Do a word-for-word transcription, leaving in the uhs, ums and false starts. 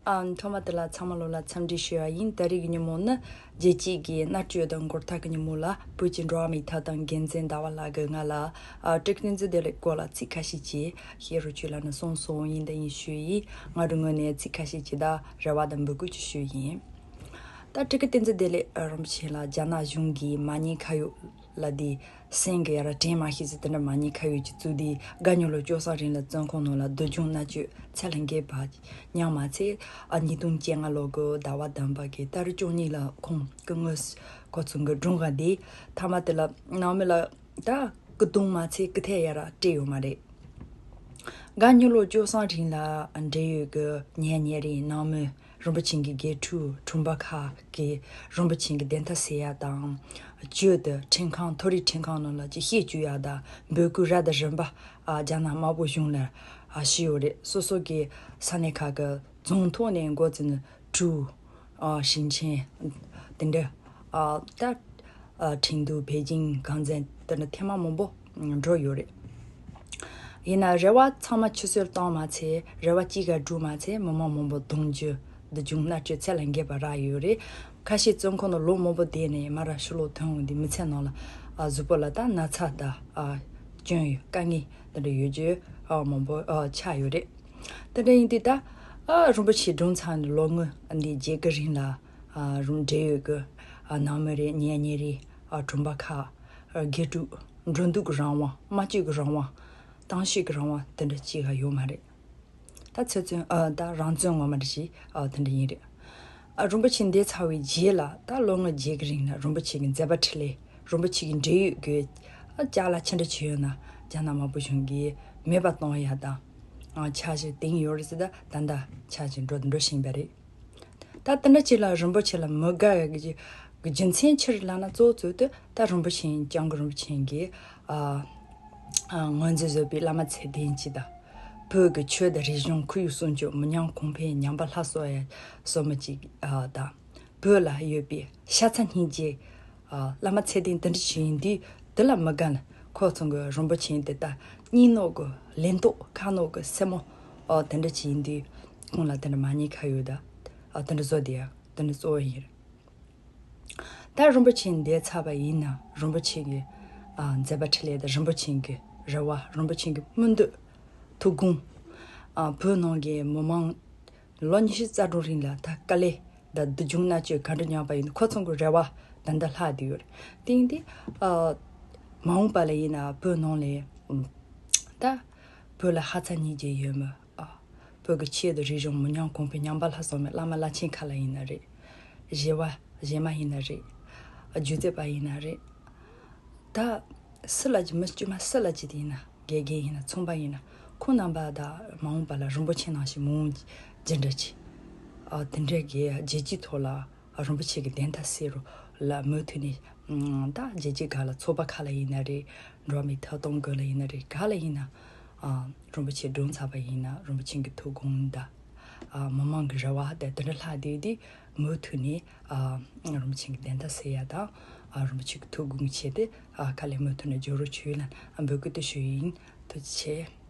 ཨ། ཐོག་མ་དེ་ལ་ཚང་མ་ལོ་ལ་འཚམས་འདྲི་ཞུ་བ་ཡིན། ད་རེས་ཀྱི་ཉིན་མོ་ནི་རྒྱལ་སྤྱིའི་གི་མནར་གཅོད་དང་འགོག་ཐབས་ཀྱི་ཉིན་མོ་ལ། བོད་ཀྱི་འགྲོ་བ་མིའི་ཐོབ་ཐང་འགན་འཛིན་ཟླ་བ་ལགས་ཀྱིས་ང་ལ། ཨ། སྤྲེལ་བསྟན་འཛིན་བདེ་ལེགས་སྐོར་ལ་ཚིག་ཁ་ཤས་ཅིག་བཤད་རོགས་བྱོས་ལབ་ནས་གསུངས་སོང་། ཡིན་དང་ཡིན་ཞུས་ཡིན། ང་རང་ངོས་ནས་ཚིག་ཁ་ཤས་ཅིག་དང་རེ་བ་དང་འབོད་སྐུལ་ཅིག་ཞུས་ཡིན། ད་སྤྲེལ་བསྟན་འཛིན་བདེ་ལེགས་རིན་པོ་ཆེ་ལ་རྒྱ་ནག་གཞུང་གིས་མ་ཉེས་ཁ་གཡོག་ལབ་དེ། སེམས་ཀྱི་ཡ་ར་དྲན་མ་ཤེས་ཚེ་དེ་འདྲ་མ་ཉེས་ཁ་གཡོག་ཅིག་བཙུགས་དེ། དགའ་ཉོ་ལོ་སྐྱོ་སང་རིང་ལ་བཙོན་ཁང་ནང་ལ་སྡུག་སྦྱོང་མནར་གཅོད་ཚད་ལས་འགལ་བ་མྱངས་མ་ཚད། ཨ། ཉིས་སྟོང་བཅོ་ལྔ་ལོ་གི་ཟླ་བ་བདུན་པ་གི་ཏ་རིག་བཅུ་གཉིས་ལ་ཁོང་སྐུ་ངོ་ཁོ་ཚོ་གི་སྒྲུང་ག་དེ། ཐ་མ་དེ་ལ་ནང་མི་ལ་ད་སྐུ་གདུང་མ་ཚད་སྐུ་ཐལ་ཡ་ར་སྤྲད་ཡོད་མ་རེད། དགའ་ཉོ་ལོ་སྐྱོ་སང་རིང་ལ་འབྲེལ་ཡོད་གི་ཉེ་ཉེ་རིང་ནང་མི། རིན་པོ་ཆེ་གི་དགེ་ཕྲུག་དྲུང་པ་ཁག་གིས་རིན་པོ་ཆེ་གི་བདེན་མཐའ་གསལ་ཡ་དང་། བརྗོད་དུ་ཁྲིམས་ཁང་། མཐོ་རིམ་ཁྲིམས་ཁང་ནང་ལ་ཅིག་བཤད་བཅུག་ཡ་དང་འབོད་སྐུལ་ར་དང་རིམ་པ། ཨ། རྒྱ་ནག་དམར་པོ་གཞུང་ལ། ཨ། ཞུས་ཡོད་རེད། སོ་སོ་གི་ས་གནས་ཁག་གི་རྫོང་ཐོག་ནས་འགོ་བཙུགས་ནས་ཀྲུའུ། ཨ། ཞིང་ཆེན། དེ་འདྲ། ཨ། ད། ཨ། ཁྲིན་ཏུའུ། པེ་ཅིང་། ཀན་ཚན། དེ་འདྲ་ཐེངས་མ་མང་པོ་འགྲོ་ཡོད་རེད། ཡིན་ན་རེ་བ་ཚང་མ་ཕྱིར་བསལ་བཏང་མ་ཚད། རེ་བ་གཅིག་ག་འགྲུབ་མ་ཚད། མི་མང་མང་པོ་རྡུང་རྒྱུ། སྡུག་སྦྱོང་མནར་གཅོད་ཚད་ལས་འགལ་བ་རག་ཡོད་རེད། ཁ་ཤས་བཙོན་ཁང་ནང་ལོ་མང་པོ་བསྡད་ནས་མ་ར་ཕྱི་ལོགས་ཐོན་འོང་དུས་མི་ཚེ་ནང་ལ། ཨ། གཟུགས་པོ་ལ་ད་ན་ཚ་དང་། ཨ། སྐྱོན་ཡོད། དཀའ་ངལ་དེ་འདྲ་ཡོད་རྒྱུ། ཨ། མང་པོ། ཨ། ཆགས་ཡོད་རེད། དེ་འདྲ་ཡིན་དུས་ད། ཨ། རིན་པོ་ཆེ་སྒྲུང་ཚར་ནས་ལོ་ངོ་འདི་བརྒྱད་ཀྱི་རིང་ལ། ཨ། རུང་འབྲེལ་ཡོད་ཀྱི། ཨ། ནང་མི་རེད། ཉེ་ཉེ་རེད། ཨ། དྲུང་པ་ཁག། ཨ། དགེ་ཕྲུག། འགྲོ་འདུག་གི་རང་དབང་། སྨྲ་བརྗོད་ཀྱི་རང་དབང་། གཏམ་བཤད་ཀྱི་རང་དབང་དེ་འདྲ་གཅིག་ག་ཡོད་མ་རེད། ད་ཚེ་བཙོན། ཨ། ད་རང་བཙོན་ངོ་མ་རེད་ཞེས། ཨ། དེ་འདྲ་ཡིན་རེད། ཨ། རིན་པོ་ཆེ་འདས་ཚར་བའི་རྗེས་ལ་ད་ལོ་ངོ་བརྒྱད་ཀྱི་རིང་ལ་རིན་པོ་ཆེ་གི་མཛད་པ་འཕྲིན་ལས། རིན་པོ་ཆེ་གི་འབྲེལ་ཡོད་ཀྱི། ཨ། ཅ་ལག་ཅི་འདྲ་ཅིག་ཡོད་ན་རྒྱ་ནག་དམར་པོ་གཞུང་གིས་མེད་པ་གཏོང་ཡ་དང་། ཨ། འཆར་གཞི་བཏིང་ཡོད་རེད་ཟེར། ད་ད་ལྟ་འཆར་གཞི་འགྲོ་འགྲོ་བཞིན་པ་རེད། ད་དེ་འདྲ་ཅིག་ལ་རིན་པོ་ཆེ་ལ་མི་དགའ་ཡ་གི་རྒྱུ་མཚན་ཅི་རེད་ལབ་ན། གཙོ་བོ་གཙོ་དེ་ད་རིན་པོ་ཆེ་སྐྱབས་མགོན་རིན་པོ་ཆེ་གིས། ཨ། ཨ། ངོས་འཛིན་བཟོས་པའི་བླ་མ་ཚད་ལྡན་ཅིག་དང་། བོད་ཀྱི་ཆོས་དང་རིག་གཞུང་ཁོར་ཡུག་སྲུང་སྐྱོབ། མི་ཉམས་གོང་འཕེལ་ཉམས་པ་སླར་གསོ་ཡ་སོགས་མི་གཅིག་ཨ། དང་། བོད་ལ་ཡོད་པའི་ཤ་ཚ་སྙིང་རྗེ། ཨ། བླ་མ་ཚད་ལྡན་དེ་འདྲ་ཞིག་ཡིན་དུས། དེ་ལ་མི་དགའ་ན་ཁོ་ཚོ་གི་རིན་པོ་ཆེ་དེ་ད་སྙིང་ནོར་གི་ལེན་ཏོག་ཁ་ནོར་གི་སེན་མོ། ཨ། དེ་འདྲ་ཅིག་ཡིན་དུས་ཁོང་ལ་དེ་འདྲ་མ་ཉེས་ཁ་གཡོག་ད། ཨ། དེ་འདྲ་བཟོ་དེ་ཡ་དེ་འདྲ་གཙོ་བོ་ཡིན། ད་རིན་པོ་ཆེ་འདས་ཚར་བ་ཡིན་ན་རིན་པོ་ཆེ་གི། ཨ། མཛད་པ་འཕྲིན་ལས་དང་རིན་པོ་ཆེ་གི་རེ་བ། རིན་པོ་ཆེ་གི་སྨོན་འདུན། ཐུགས་དགོངས། ཨ། བོད་ནང་གི་མི་མང་ལོ་ཉི་ཤུ་རྩ་དྲུག་རིང་ལ་ད་དཀའ་ལས་དང་སྡུག་སྦྱོང་མནར་གཅོད་ག་འདྲ་མྱངས་པ་ཡིན། ཁོ་ཚོ་གི་རེ་བ་ད་ལྟ་ལྷག་བསྡད་ཡོད་རེད། དེ་ཡིན་དུས། ཨ། མ་འོངས་པ་ལ་ཡིན་ན་བོད་ནང་ལ། ཨ། ད་བོད་ལ་ཤ་ཚ་སྙིང་རྗེ་ཡོད་མི། ཨ། བོད་ཀྱི་ཆོས་དང་རིག་གཞུང་མི་ཉམས་གོང་འཕེལ་ཉམས་པ་སླར་གསོ་མི་བླ་མ་བླ་ཆེན་ཁག་ལ་ཡིན་ན་རེད། གཞས་པ་གཞས་མ་ཡིན་ན་རེད། སྒྱུ་རྩལ་པ་ཡིན་ན་རེད། ད་སུ་ལ་ཅིག་མི་དཀྱུས་མ་སུ་ལ་ཅིག་དེ་ཡིན་ན། དགེ་རྒན་ཡིན་ན། ཚོང་པ་ཡིན་ན། ཁོང་རྣམ་པ་ད་མ་འོངས་པ་ལ་རིན་པོ་ཆེ་ནང་བཞིན་མང་ཇི་འདྲ་ཅིག་ཨ། དེ་འདྲ་གི་རྒྱལ་སྤྱིའི་ཐོག་ལ། ཨ། རིན་པོ་ཆེ་གི་བདེན་མཐའ་གསལ་རོགས་ལ་མུ་མཐུད་ནས། ཨ། ད་རྒྱལ་སྤྱི་ཁག་ལ་ཚོགས་པ་ཁག་ལ་ཡིན་ན་རེད། འགྲོ་བ་མིའི་ཐོབ་ཐང་སྐོར་ལ་ཡིན་ན་རེད། ག་ལ་ཡིན་ན། ཨ། རིན་པོ་ཆེ་སྒྲུང་ཚར་བ་ཡིན་ན་རིན་པོ་ཆེ་གི་ཐུགས་དགོངས་དང་། ཨ། མི་མང་གི་རེ་བ་དེ་དེ་འདྲ་ལྷག་བསྡད་དུས། མུ་མཐུད་ནས། ཨ། རིན་པོ་ཆེ་གི་བདེན་མཐའ་གསལ་ཡ་དང་། ཨ། རིན་པོ་ཆེ་གི་ཐུགས་དགོངས་ཆེད་དུ། ཨ། དཀའ་ལས་མུ་མཐུད་ནས་རྒྱག་རོགས་བྱོས་ལབ་འབོད་སྐུལ་དེ་ཞུ་ཡིན། ཐུགས་རྗེ་ཆེ།